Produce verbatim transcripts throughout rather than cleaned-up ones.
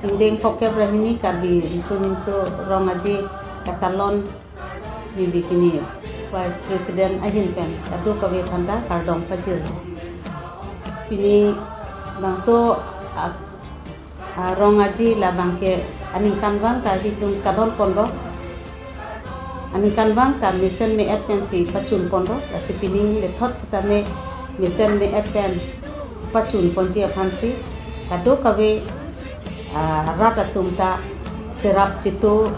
Ingdeng phokep ra hini Karbi Riso Nimso Rong Aje Katalon neli pini Vice President ahin pen kadokave aphanta kardom pajirlo. Pini bangso a, a, Rong Aje labangke aningkanvang ta ilitum talon ponlo. Aningkanvang ta mesen me-et pensi pachun ponlo. Lasi pining lethot sitame mesen me-et pen pachun ponji aphansi kadokave, ah, rat atum ta cherap cheto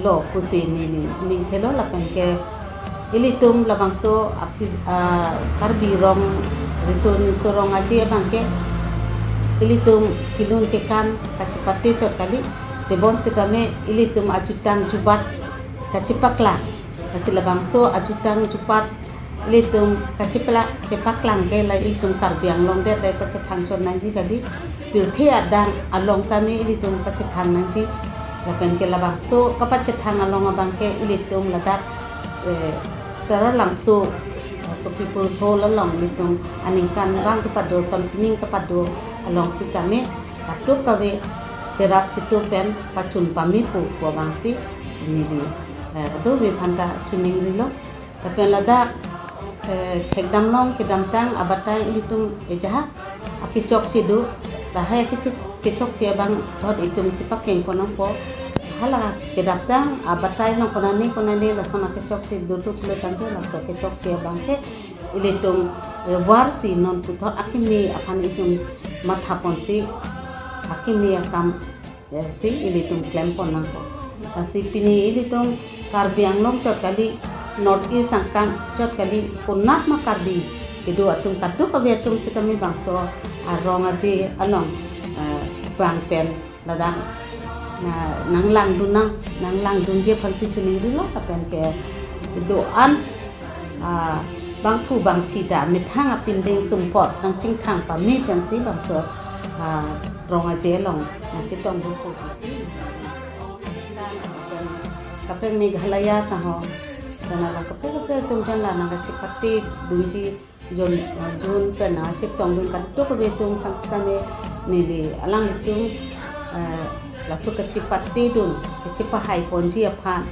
lo pusi neli ningthelo. Lapen ke ilitum labangso aphis-, ah, Karbi Rong Riso Nimso Rong Aje abangke ilitum kelun kekan kachepate chot kali, tebon sitame ilitum ajutang jubat kachepaklang. Lasi labangso ajutang jubat ilitum kachepla-, chepaklang ke la ilitum Karbi Anglong det dai pachethang chot nangji kali, pirthe adang along tame ilitum pachethang nangji. Lapen ke labangso kapachethang along abangke ilitum ladak, eh, Taralangso, so People's Hall along ilitum aningkanvang kepado, son pining kepado along sitame kadokave cherap cheto pen pachun pame pu pu abangsi neli, eh, kadokave aphanta chiningrilo. Lapen ladak, eh, thekdamlong kedamtang abatai ilitum ejahak akechokche do, lahai akeche-, kechokche abang thot itum chepakeng ponpo. Hala kedamtang abatai along konane konane lason akechokche do do pulo tangte laso kechokche abangke ilitum, eh, varsi non puthot akimi aphan itum matha ponsi akimi akam, eh, si ilitum klem pon nangpo. Lasi pini ilitum Karbi Anglong chot kali, North East angkang chot kali, konat ma Karbi kedo atum kadokave atum sitame bangso a Rong Aje along, eh, vang pen ladak na nanglangdun nang, nanglangdunji aphansi chiningrilo. Lapen ke do-an, ah, bangphu bangphi ta methang apindeng sumpot nangchingthang pame pensi bangso, ah, Rong Aje along nangchetong dunpo pusi. Kaprek Meghalaya ta ho, dan along kaprek kaprek atum pen la nangkachepate dunji Jun, eh, Jun pen nangchetongdun kadokave atum aphan sitame neli alanglitum, eh, laso kachepatedun, kachepahai ponji aphan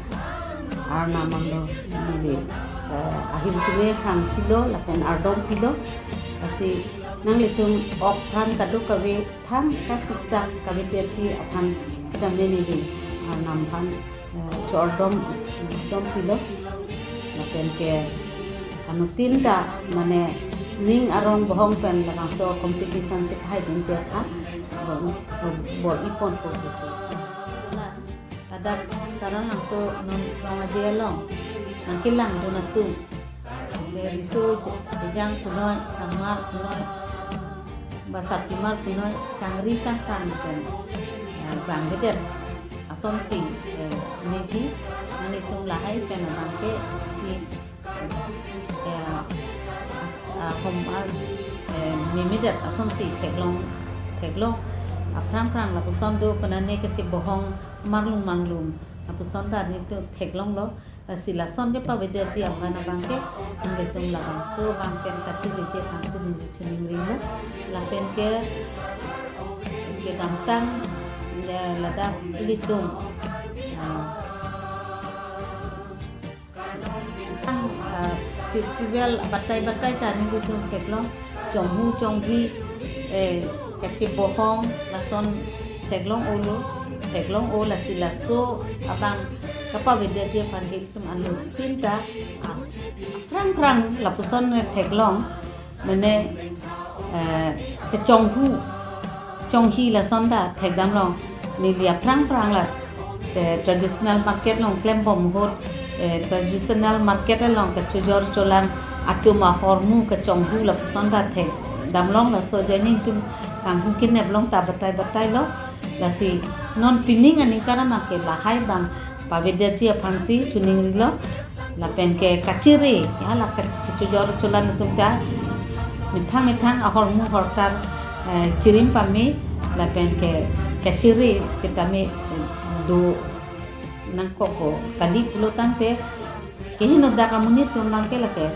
Arnam angno neli, eh, ahirjume hang pilo lapen ardom pilo. Lasi nanglitum ok aphan kadokave thang kasuksak kaveji aphan sitame neli Arnam aphan, eh, chordom, dom pilo. Lapen ke anuttin ta mane ning arong bohong pen labangso competition chepahai dunji aphan bor, bor-i ponpo pusi. Ladak Taralangso non Rong Aje along nangkelangdun atum, le riso je-, ejang punoi, sangmar punoi, ba sarpimar punoi, kangri kangkang pen, eh, bangvedet asonsi, eh, meji, nanglitum lahai pen abangke si, eh, as-, ah, hom as, eh, memedet asonsi theklong, theklong. Aphrang phrang lapuson do konane kachebohong marlum marlum lapuson ta nelitum theklonglo. Lasi lason kepavedetji aphan abangke nanglitum labangso vang pen kachiriji aphansi neli chiningrilo. Lapen ke kedamtang, eh, ladak ilitum, ah, ah, festival batai batai ta nelitum theklong, chonghu chonghi, eh, kachebohong lason theklong olo, theklong o. Lasi laso abang kapavedetji aphan ke ilitum anuttin ta, ah, phrang phrang lapuson theklong, mane, eh, kechonghu, chonghi lason ta thekdamlong. Neli aphrang phrang la, eh, traditional market along klembom ahut, eh, traditional market along kachojor cholang atum ahormu kechonghu lapuson ta thekdamlong. Laso ajoine nelitum kanghu keneplong ta batai batailo. Lasi non pining aningkan abangke lahai abang pavedetji aphansi chiningrilo. Lapen ke kachiri, ya la kach-, kachojor cholang atum ta methang methang ahormu hortar, eh, chirim pame, lapen ke kachiri sitame, eh, do nangkok kali pulo tangte, kehingno dak amonit atum abangke lake,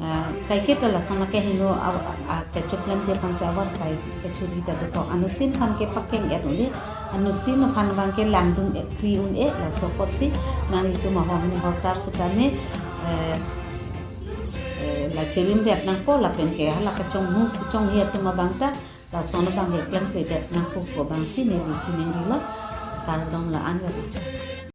eh, kaiketa lason akehingno a, a, a, kechoklemji aphansi avarsai kachiri ta dokok. Anuttin aphan kepakeng-et un-e, anuttin aphan abang ke langdun-e, kri un-e, laso apotsi nanglitum ahormu hortar sitame, eh, eh, la cherim ret nangpo, lapen ke hala kachonghu, kachonghi atum abang ta lason abang ke klemkle ret nangpo pu abangsi neli chiningrilo. Kardom la-an vet.